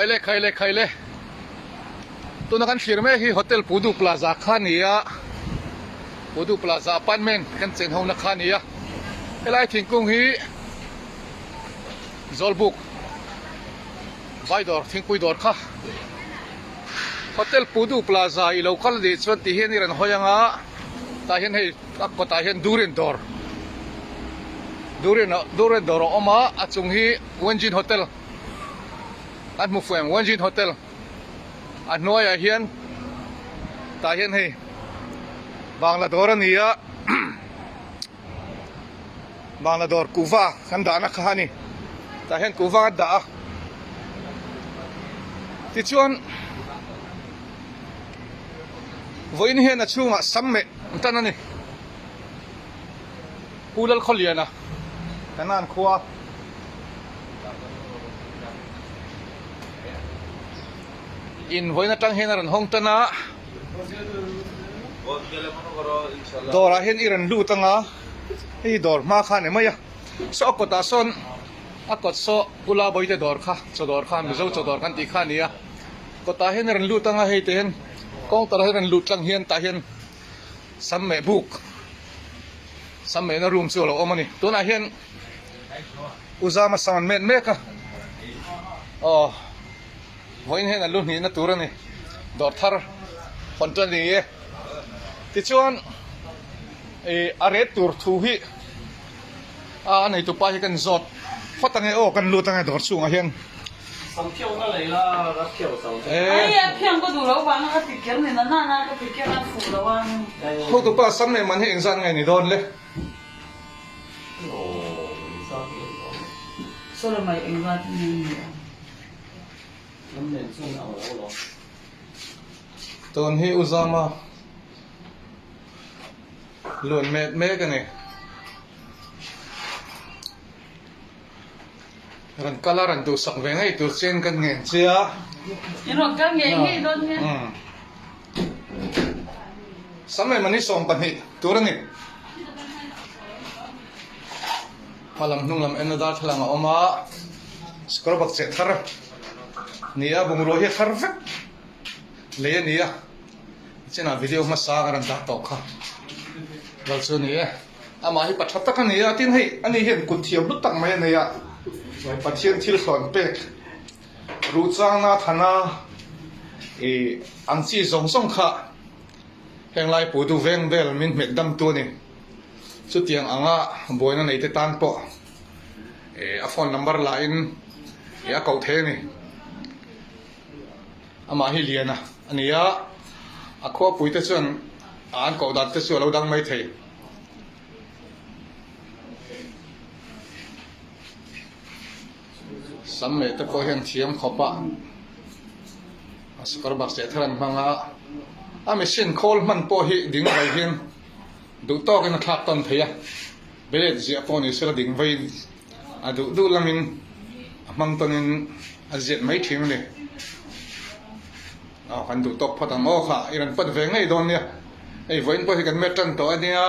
Khaile khaile khaile tuna kan thlir mek hi hotel Pudu Plaza kha a ni a Pudu Plaza apartment kan chen ho na kha a ni a helai thingkung hi Zawlbuk vai dawr thingpui dawr kha hotel Pudu Plaza i lo kal nih chuan ti hian i rawn hawi ang a tah hian hei a kawtah hian durian dawr durian durian dawr a awm a a chung hi Wenjin Hotel. An hmu fuh em Wenjin Hotel a hnuaiah hian tah hian hei Bangla dawr a ni a Bangla dawr kuhva kan dahna kha a ni tah hian kuhva an dah a tichuan vawiin hian a chhungah sam meh an tan a ni. Pu Lalkhawliana Kanan khua in vawiin atang hian a rawn hawng tan a, dawrah hian i rawn lut ang a, hei hi dawr hma kha a ni mai a, saw a kawtah sawn a kawt saw Pu Labawite dawr kha chaw dawr kha Mizo chaw dawr kan tih kha a ni a, kawtah hian i rawn lut ang a hei te hian counter ah hian rawn lut tlang hian tah hian. Sam meh buk sam mehna room chu a lo awm a ni. Tunah hian U Zama sam an met mek a, aw vawiin hian a lu hnihna tur a ni, dawr thar hawn chu a ni e. Tichuan ih a ret tur thu hi a neitu pa hi kan zawt phawt ange aw kan lut ange dawr chhungah hian. Hotupa sam leh man hi engzat nge ni dawn le? Tun hi U Zama luan mek mek a ni. Rawn kal a rawn duhsak ve ngei tur chian kan ngen che a. In rawn kal ngei ngei dawn nia. Sam leh mani 12 tur a ni. Hma lam hnung lam en a darthlalang a awm a. Sikawr bak cheh thar ni a bungrua hi a thar vek lei a ni a. Chinah video hmasa a rawn dah tawh kha. Lal chu a ni e. Amah hi pa tha tak a ni a, tin hei ani hian kut thiam hlut tak mai a nei a, Pathian thil hlawn pek ruhchangna thana ih ang chi zawng zawng kha henglai pu du veng vel min hmet dam tu a ni. Chutiang anga buaina nei te tan pawh ih a phone number lah in ih a koh thei a ni. Amah hi Liana a ni a, a khuapui te chuan an koh dan te chu a lo dang mai thei. Sam leh te pawh hian thiam khawp a, a sukar bak cheh thar an hmang a, a machine khawl hman pawh hi ding vai hian duh tawkin a thlak tawn thei a, blade ziah pawh ni sela ding vaiin a duh duh lamin a hmang tawnin a ziat mai thin a ni. Aw kan duh tawk phawt ang aw kha i rawn pat ve ngei dawn nia. Hei vawiin pawh hi kan met tan tawh a nia.